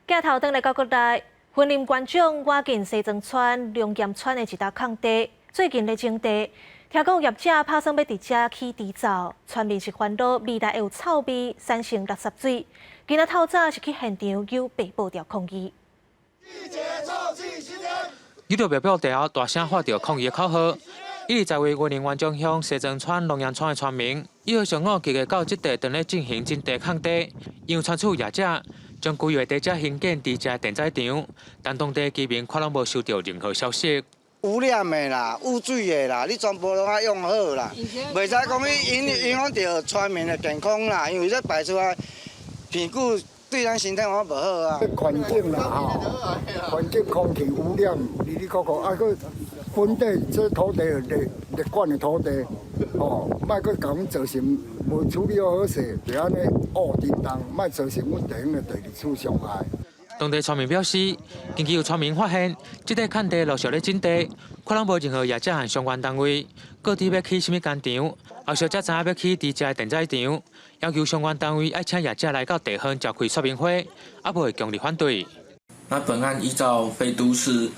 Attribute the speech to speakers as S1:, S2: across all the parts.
S1: 鏡頭轉來到國內，雲林縣長倚近西庄村、龍岩村的一搭空地，最近咧徵地，聽講業者拍算欲佇遮起豬灶，村民是煩惱未來會有臭味，產生垃圾水。今仔透早是去現場搝白布條抗議。
S2: 搝著白布條，大聲喊著抗議的口號。伊在位雲林縣長鄉西莊村、龍岩村的村民，1號上午集結到這地，正咧進行徵地空地，因為傳出業者將規劃佇遮興建豬隻電宰場，但當地居民看攏無收到任何消息。
S3: 污染的啦，污水的啦，你全部攏愛用好啦，袂使講去影響著村民的健康啦，因為這排出來屁股對咱身體嘛無好啊。
S4: 環境啦吼，環境空氣污染，哩哩扣扣，啊，閣本地這土地列管的土地，吼，莫閣共阮造成無處理好勢，就按呢烏叮當，莫造成阮地方的地二次傷害。
S2: 當地村民表示，近期有村民發現，這塊空地陸續咧徵地，看攏無任何業者和相關單位，閣提欲起啥物工廠，後續才知影欲起豬隻電宰場，要求相關單位愛請業者來到地方召開說明會，啊無會強烈反對。
S5: 那本案依照《非都市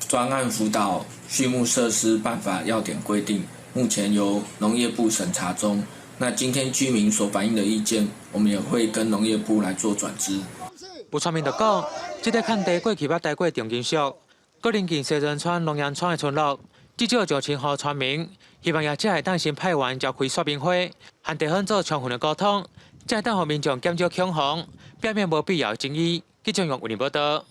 S5: 專案輔導畜牧設施辦法要點規定，目前由農業部審查中。那今天居民所反映的意見，我們也會跟農業部來做轉知。
S2: 有村民就講，這塊空地過去捌待過重金屬，閣鄰近西莊村、龍岩村的村落，至少上千戶村民，希望業者會當先派員召開說明會，和地方做充分的溝通，才會當予民眾減少恐慌，避免無必要爭議。記者用雲林報道。